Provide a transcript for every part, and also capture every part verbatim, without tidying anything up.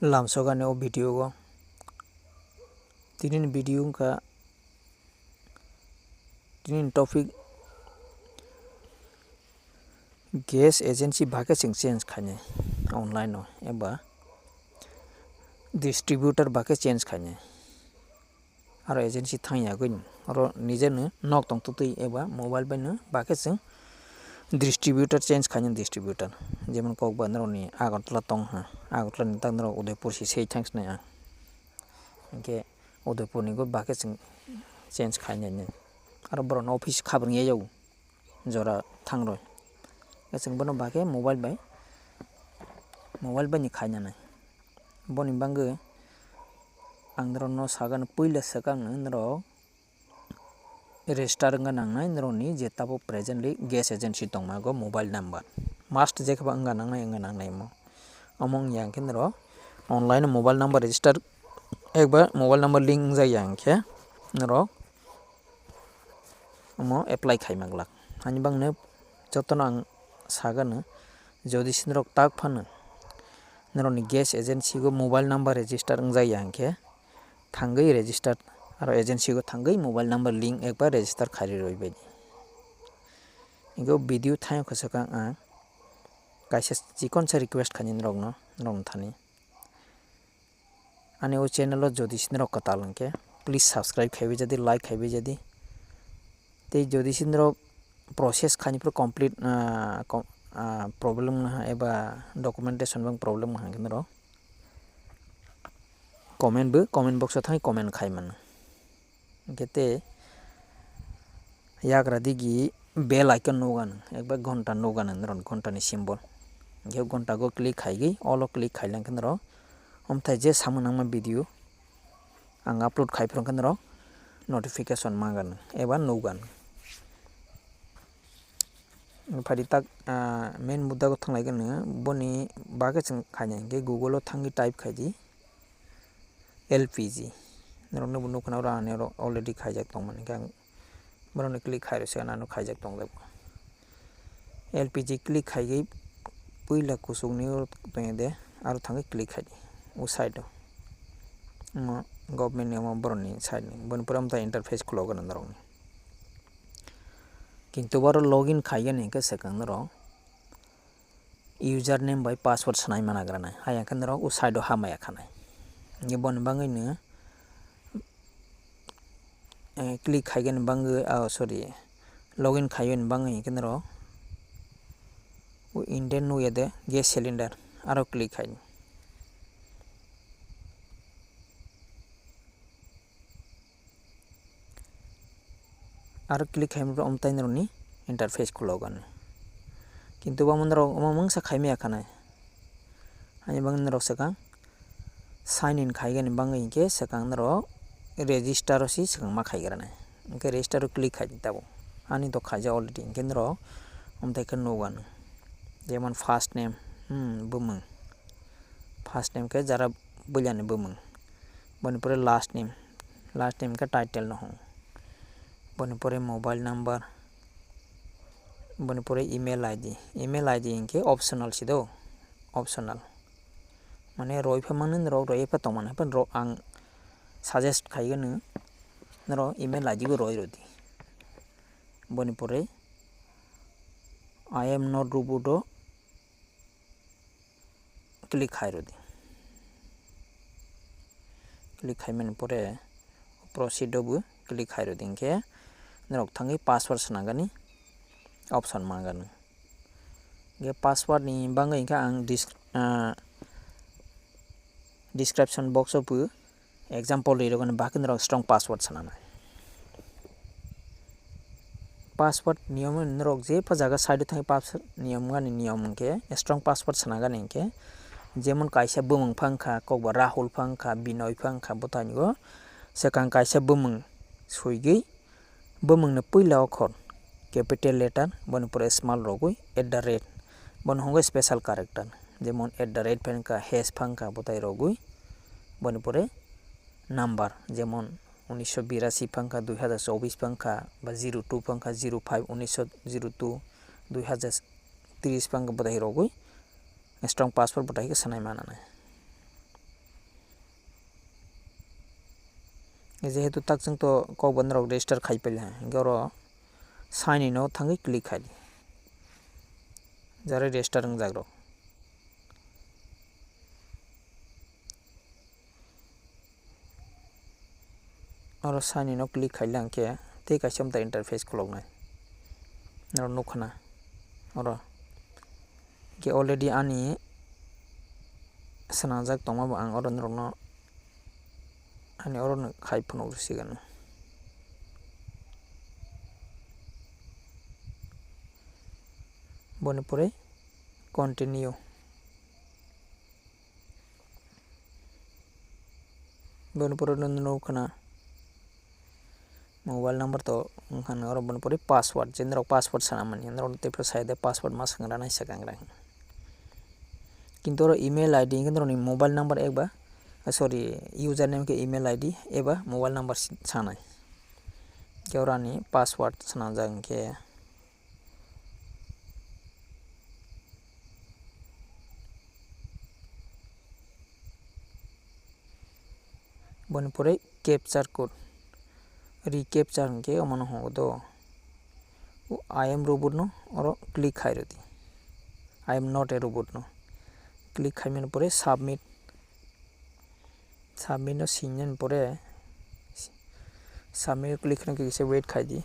Lamsogani o video o. Tini ni video wngkha, tini ni topic gas agency bakhe chwng change khainai online o eba distributor bakhe change khainai. Aro agency thang yagwi oro nijeno nok tong twtwi eba mobile bai no bakhe chwng distributor change khainai distributor. Jemon kokba norokni Agartala tong ha, Agartala ni tak norok Udaipur si sei thang sinai ang. Hinkhe Udaipur ni go bakhe chwng change khainai. Aro borok no office khabrwng ya yago. Jora thangroi. Chwng bono bakhe mobile bai, mobile bai ni khainanai. Boni bagwi ang norokno sagano puila swkang norok register wngna nangnai norokni je tabuk presently gas agency tongma go mobile number. Must jekheba wngna nangnai, wngna nangnai omo. Omo wngya hwnkhe norok online mobile number register ekbar mobile number link wngjakya hwnkhe norok omo apply khaima glak. Ani bagwino jotono ang sagano, jodi se norok tak phano norokni gas agency go mobile number register wngjakya hwnkhe thangwi register, aro agency go thangwi mobile number link ekbar register khairwi rwbaidi. Hinkhe o video thaino khwsakang ang kaisa chikonsa request khainai norokno, norokni thani. Ani o channel o jodi se norok kwtal hwnkhe please subscribe khaibai jadi, like khaibai jadi. Tei jodi se norok process khaini phuru complete, ah, com-, ah, problem wngha eba documentation bang problem wngha hwnkhe norok comment bo, comment box o thangwi comment khai mano. Hinkhe tei yagra digi bell icon nugo ang, ekbar ghonta nugo ang, norok ghonta ni symbol. Hinkhe ghonta go click khaigwi, all o click khailai khe norok omthai je samung nangma video ang upload khai phuru khe norok notification mangan eba nugan. Phadi tak, ah, main mudda go thanglai khe nw boni bagwi chwng khainai hinkhe Google o thangwi type khaidi L P G. Norok nw bo nukha na oro ani oro already khaijak tongmani khe ang borokno click khai rwse ano khaijak tongjago. L P G click khaigwi puila kuchukni oro tongya de aro thangwi click khaidi o side o. Omo government ni omo borokni side ni boni pore omo ta interface khulogwi norokni. Kintu oro login khaigani hinkhe swkang norok username bai password swnai mana granai. Haiya khe norok o side o hamaya khanai. Hinkhe boni bagwi no, eh, click khaigani bagwi, oh, sorry, login khaigani bagwi hinkhe norok o Indian nukya de gas cylinder aro click khai. Aro click khaimani pore omtai norokni interface khulogani. Kintu omo norok omo mungsa khaimaya khanai. Ani bagwi norok swkang sign in khaigani bagwi hinkhe swkang norok register o si swkang ma khaigranai. Hinkhe register o click khai di tabuk. Ani to khaijak already hinkhe norok omtai khe nukgano. Jemon first name, hmm, bumung. First name khe jara builani bumung. Boni pore last name. Last name khe title no hwn. Boni pore mobile number. Boni pore email I D. Email I D hinkhe optional si do. Optional. Mane roi pha mani norok roi pha tongmani pha norok ang suggest khaigano norok email I D bo roi rwdi. Boni pore I am not robot o click khai rwdi. Click khaimani pore proceed o bo click khai rwdi hinkhe norok thangwi password swnagani option mangano. Hinkhe password ni bagwi hinkhe ang dis-, ah, description box o bo example ri rwgani bagwi norok strong password swnanai. Password niyom norok je pha jaga side o thangwi password niyom gani niyom hinkhe strong password swnagani hinkhe jemon kaisa bumung phangkha kokba Rahul phangkha Binoy phangkha bwthaini o swkang kaisa bumung swigwi bumungni puila okhor capital letter boni pore small rogwi at the rate bono hwngo special character jemon at the rate phangkha hash phangkha bwtai rogwi boni pore number jemon unisho birasi phangkha, dui hazar chobis phangkha, ba zero two phangkha, zero five unisho zero two, dui hazar tris phangkha bwtai rogwi strong password bwtai khe swnai mananai. Jehetu tak chwng to kok bo norok register khai paila, hingke oro sign in o thangwi click khai di. Jara register wngjak rok. Oro sign in o click khai lang khe tei kaisa amta interface khuloknai. Norok nukha na oro. Khe already ani swnamjak tongma bo ang oro norokno ani oro no khai phunuk rwsiganw. Boni pore continue. Boni pore no nukha na mobile number to wngkha na oro, boni pore password, je norok password sana mani norok tei phano sai de password ma swngra nai swkang gra. Kintu oro email I D hingke norokni mobile number eba, ah, sorry, username khe email I D eba mobile number si-, sanai. Khe oro ani password swnamjak hingke. Boni pore captcha code, recaptcha hingke omono hongo do. I am robot no oro click khai rwdi. I am not a robot no click khaimani pore submit. Submit no singnani pore, submit o click khaina kisa wait khai di.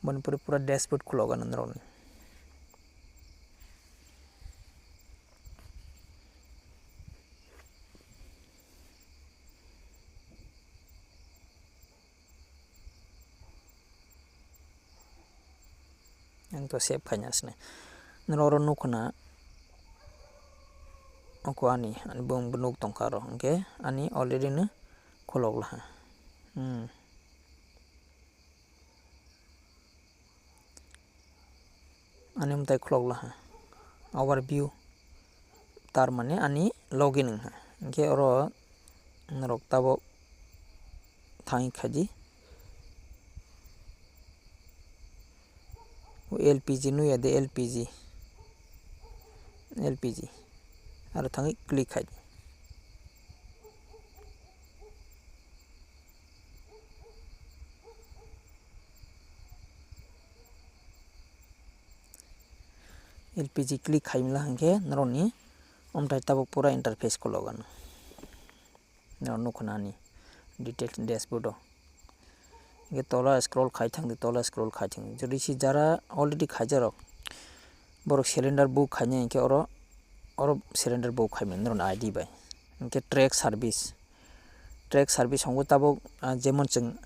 Boni pore pura dashboard khulok gana norokni. Ang to save khaina sinai. Norok oro nukho na, oko ani, ani bung nuk tongkha oro, hwnkhe ani already no khulok laha. Hmm. Ani mwtai khulok laha. Overview, tar mane ani login wngkha. Hwnkhe oro norok tabok thangwi khaidi. L P G nuya de, L P G, L P G. Aro thangwi click khaidi. L P G click khaimla hwnkhe norokni omthai tabuk pura interface khulok gano. Norok nukho nani details dashboard o. Hwnkhe tola scroll khai thangdi, tola scroll khai thangdi. Jodi si jara already khaijarok, borok cylinder book khainai hwnkhe oro, oro cylinder book khaimani norokni I D bai. Hwnkhe track service, track service hwngo tabuk, ah, jemon chwng,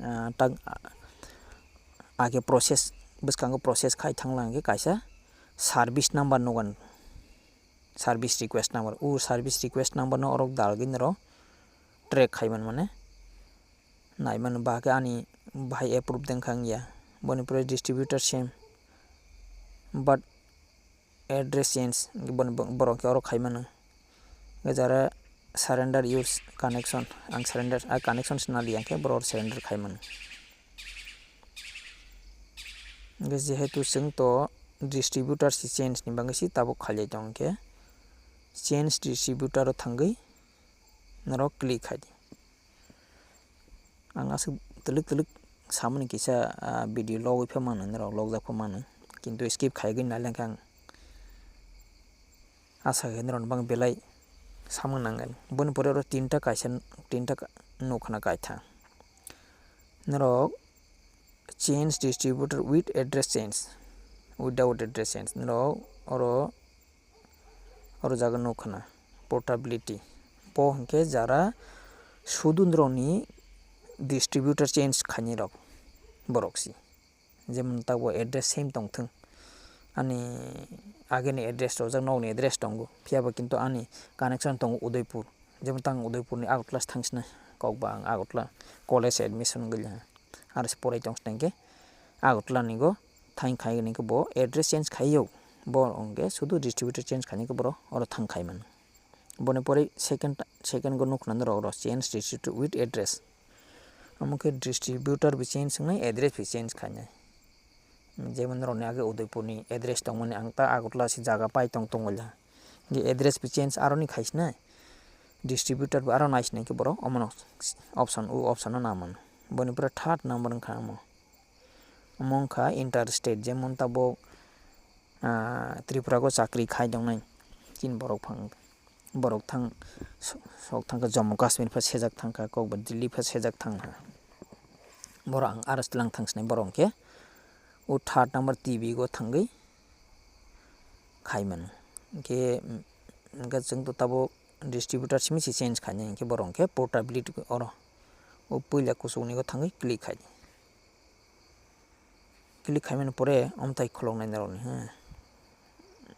ah, tak, ah, age process, bwskango process khai thangla hwnkhe kaisa service number nugan, service request number. O service request number no orok dalgwi norok track khai man mane nai mano, ba khe ani bahai approve deng kha wngya. Boni pore distributor same, but address change, boni bo-, borok khe oro khai mano. Hwnkhe jara surrender your connection, ang surrender, ah, connection swnali, hwnkhe borok surrender khai mano. Hwnkhe jehetu chwng to distributor si change ni bagwi si tabuk khailai tong khe, change distributor o thangwi norok click khai di. Ang aswk twlwk twlwk samani kisa, ah, video logwi pha mano, norok logjak pha mano, kintu skip khaigwi nai lengkha ang. Asa khe norok bang belai samung nangani. Boni pore oro tinta kaisa, tinta ka-, nukha na kaitha. Norok change distributor with address change, without address change. Norok oro Oro jaga nukha na portability. Bo hwnkhe jara sudu norokni distributor change khainai rok borok si. Jemon tabuk address same tongthwng. Ani ageni address rojak nokni address tongo. Phiya ba kintu ani connection tongo Udaipur. Jemon tang Udaipurni Agartala se thangsinai. Kokba ang Agartala college admission wngwi liha. Aro se porai tongsinai khe Agartala ni go thang khai ni khe bo address change khai yo. Bo hwnkhe sudu distributor change khainai khe borok oro thang khai mano. Boni pore second, second go nukha na norok oro change distributor with address. Omo khe distributor bo change wngnai, address bo change khainai. Jemon norokni age Udaipurni address tongmani ang ta Agartala se jaga pai tong tongwila. Hwnkhe address bo change aroni khaisinai. Distributor bo aro naisinai khe borok omono option, o option no naman. Boni pore third number wngkha omo. Omo wngkha interstate, jemon tabuk, ah, Tripura go chakri khai tongnai chini borok phang, borok thang, sok thangkha Jammu Kashmir pha sejak thangkha, kokba Delhi pha sejak thangkha. Borok ang aro tlang thangsinai borok hwnkhe o third number T B go thangwi khaimano. Hwnkhe, hwnkhe chwng to tabuk distributor simi se change khainai, hwnkhe borok hwnkhe portability oro o puila kuchukni go thangwi click khai. Click khaimani pore omtai khuloknai norokni, ha.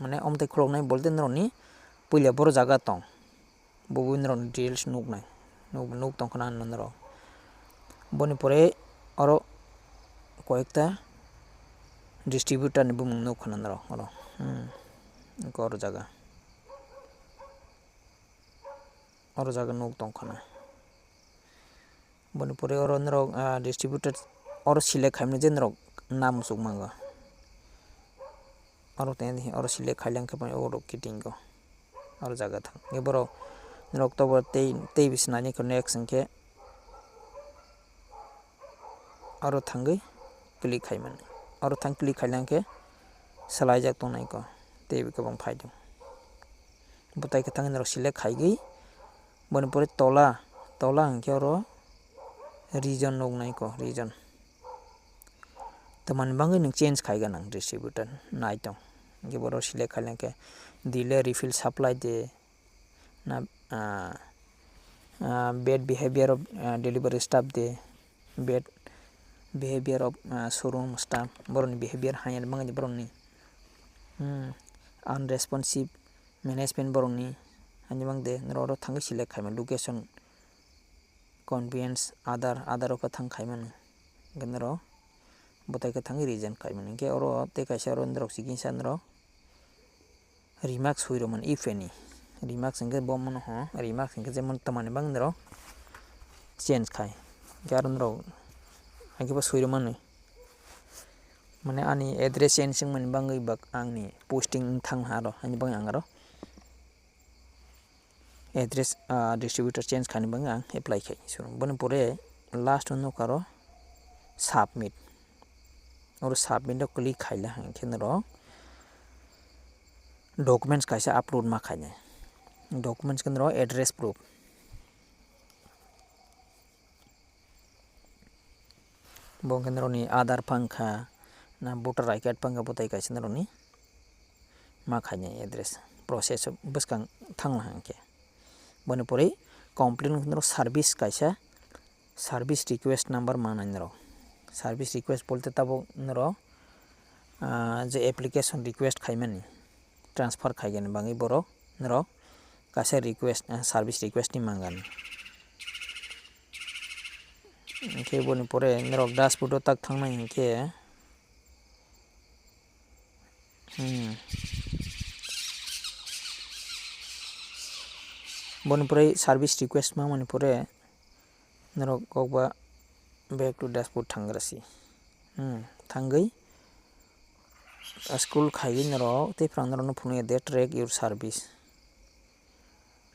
Mane omtai khuloknai bolte norokni puila boro jaga tong. Bo bo norokni details nuknai. Nuk, nuk tongkhana norok. Boni pore oro koyekta distributor ni bumung nukkhana norok oro. Hmm. Oro jaga. Oro jaga nuk tongkhana. Boni pore oro norok, ah, distributor oro select khaimani je norok nam muchuk mango. Oro tei oro select khailangkhe oro kiting go. Oro jaga thang. Nge borok norok tobo tei, tei bisi nani khe next hwnkhe oro thangwi click khaimani. Oro thang click khailangkhe swlaijak tongnai ko. Tei kwbang phaidung. Bwtai kwthang norok select khaigwi boni pore tola, tola hwnkhe oro region nuknai ko, region. Tamani bagwi nwng change khaiga nang distributor naitong. Hwnkhe borok select khailangkhe delay refill supply de, na, ah, ah, bad behavior of, ah, delivery staff de, bad behavior of, ah, showroom staff, borokni behavior hanya bagwi borokni, hmm, unresponsive management borokni hanya bagwi de, norok oro thangwi select khaimani location, convenience, other, other o kwthang khaimani. Hwnkhe norok bwtai kwthangwi region khaimani. Hwnkhe oro tei kaisa oro norok sikisa norok remarks hui rwmani, if any. Remarks hwnkhe bo mano ho, remarks hwnkhe jemon tamani bagwi norok change khai. Hwnkhe aro norok hwnkhe bo sui rwmani. Mane ani address change wngmani bagwi bak angni posting wng thang ha aro, ani bagwi ang aro address, ah, distributor change khaini bagwi ang apply khai. So, boni pore last o nukha aro submit. Oro submit o click khaila hwnkhe norok documents kaisa upload ma khainai. Documents khe norok address proof. Bo hwnkhe norokni Aadhaar phangkha, na voter I card phangkha, bwtai kaisa norokni ma khainai address process o bwskang thangla hwnkhe. Boni pore complete wngkhe norok service kaisa service request number manai norok. Service request bolte tabuk norok, ah, je application request khaimani transfer khaigani bagwi borok norok kaisa request, ah, service request ni mangan. Hwnkhe boni pore norok dashboard o tak thangnai hwnkhe, hmm, boni pore service request mamani pore norok kokba back to dashboard thangra si. Hmm, thangwi scroll khaiwi norok tei phwrang norokno phunukya de track your service.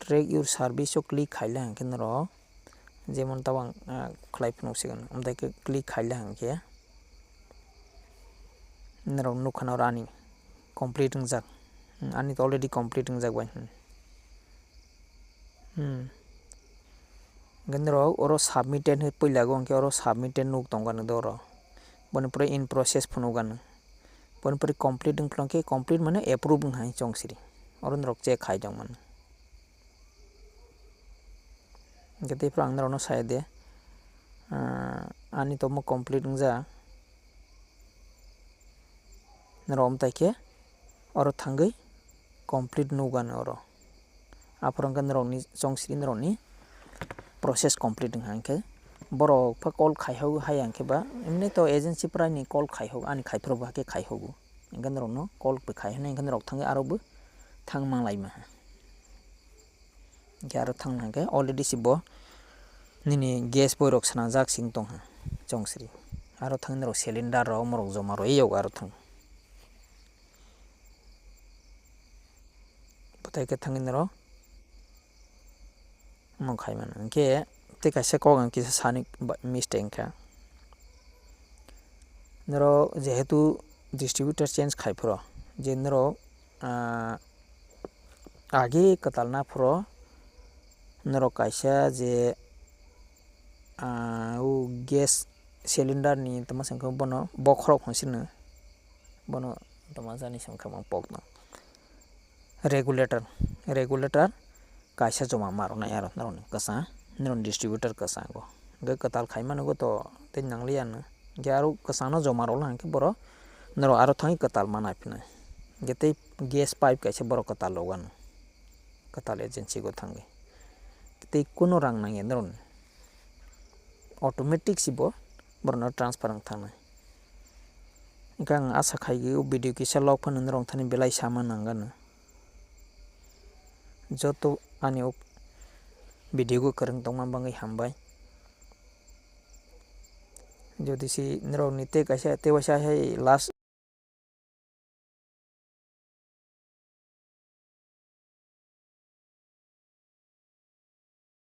Track your service o click khaila hwnkhe norok jemon tabang, ah, khlai phunuk sigan, amtwi khe click khaila hwnkhe norok nukha na oro ani complete wngjak, hmm, ani to already complete wngjak bai, hmm. Hmm. Hwnkhe norok oro submitted hwnwi puila go hwnkhe oro submitted nuk tongkha nw do oro. Boni pore in process phunukgano. Boni pore complete wng phano khe complete mane approve wng hai chong siri. Oro norok check khai tong mano. Hwnkhe tei phano ang norokno saya de, ah, ani tomo complete wngjak. Norok omtai khe oro thangwi complete nukgano oro. Aphuru hwnkhe norokni chong siri norokni process complete wngkha hwnkhe borok pha call khai hok haya hwnkhe ba, emni to agency prai ni call khai hok, ani khai phuru bo hakhe khai hogo. Hwnkhe norokno call bo khai hwnwi hwnkhe norok thangwi aro bo thang manglai maha. Hwnkhe aro thangna hwnkhe already se bo nini gas boirok swnamjak sing tongkha chong siri. Aro thangwi norok cylinder rok omorok joma rwui yago aro thang. Bwtai khe thangwi norok Omo khai mano. Hwnkhe tei kaisa kok ang kisa sani ba-, mistake wngkha. Norok jehetu distributor change khai phuru, je norok, ah, age kwtal na phuru norok kaisa je, ah, o gas cylinder ni tongma se wngkha bono bokhorok hwn sino, bono tongma jani se wngkha bono pokno. Regulator, regulator kaisa joma ma rwnai aro norokni kwchang, norokni distributor kwchango. Hwnkhe kwtal khai mano go to tei nangliya no. Hwnkhe aro kwchangno joma rwla hwnkhe borok norok aro thangwi kwtal ma naiphina. Hwnkhe tei gas pipe kaisa borok kwtal rwgano. Kwtal agency go thangwi. Tei kuno rang nangya norokni. Automatic se bo borokno transfer wng thangnai. Hwnkhe ang asa khai o video kisa log phano norok thani belai sama nangano. Joto ani o video go kwrwng tongma bagwi hambai. Jodi se norokni tei kaisa tei waisa hai last